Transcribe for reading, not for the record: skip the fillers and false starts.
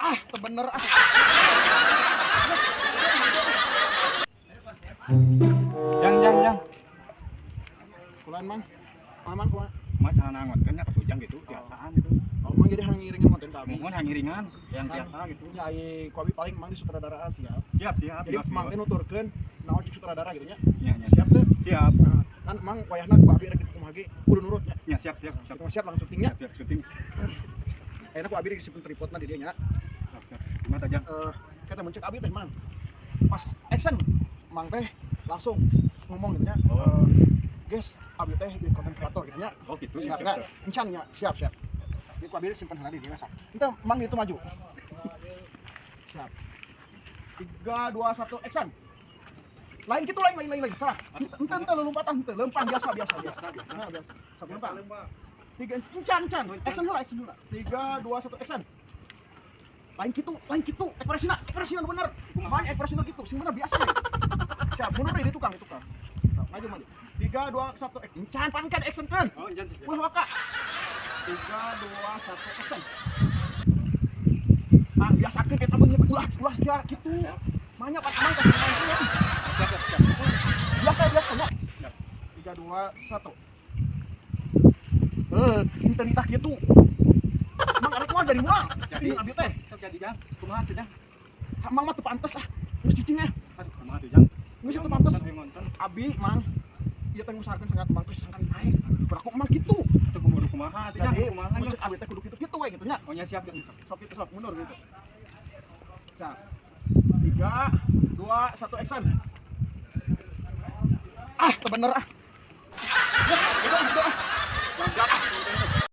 Ah, teu bener ah. Jang jang jang. Kulan mang. Mang kumaha? Kumaha cara ngontennya pas ujang gitu, biasaan gitu. Oh, mang jadi hangiringan konten ka abi. Mohon hangiringan yang biasa gitu. Ya ai ku abi paling mang di sutradaraan siap. Siap siap. Jadi mang teh nuturkeun naon cik sutradara gitu nya. Nya nya. Siap teh? Siap. Nah, kan mang wayahna ku abi rek kumaha ge kudu nurut nya. Nya siap siap siap. Siap, siap langsung syutingnya. Siap siap syuting. Ayeuna ku abi rek disipun tripodna di dieu nya. Siap siap. Kumaha tah jang? Kata mun cek abi teh mang. Pas action mang teh langsung ngomong gitu nya. Oh. Guys, abi teh jadi konten kreator gitu nya. Oh gitu. Siap Siap nya. siap. Encan nya, siap siap. Jadi ku abi simpen heula di dieu sok. Entah mang itu maju. Siap. 3 2 1 action. Lain gitu lain lain lain lain salah. Ente ente lompatan ente lempang biasa biasa biasa. Nah, biasa. Sok lempang. 3 encan encan. Action heula action heula. 3 2 1 action. Lain gitu, ekspresina, ekspresina nu bener. Kumaha ekspresina gitu, sing bener biasa. Siap, mundur deui di tukang, di tukang. Sok, maju maju. 3 2 1 encan pangkat action kan. Oh, encan siap. Ulah waka. 3 2 1 action. Mang biasakeun eta beungeut ulah ulah sia kitu. Manya pan amang teh siap siap siap. Biasa biasa nya. Siap. 3 2 1. Henteu nitah kitu. Mang arek moal jadi moal. Jadi. Abi teh. Sok jadi jang. Kumaha tuh jang? Mang mah teu pantes ah. Geus cicing ah. Aduh, kumaha tuh jang? Geus teu pantes. Ngonten. Abi mang ieu teh ngusahakeun sangat mang teh sangkan naik. Beraku mang kitu. Atuh kudu kumaha tuh jang? Jadi Kumaha mun nya? cek abi teh kudu kitu-kitu we gitu nya. Oh nya siap jang. Sok. Sok itu sok mundur gitu. Siap. 3 2 1 action. Ah, teu bener ah. Ya, udah, udah. Ah.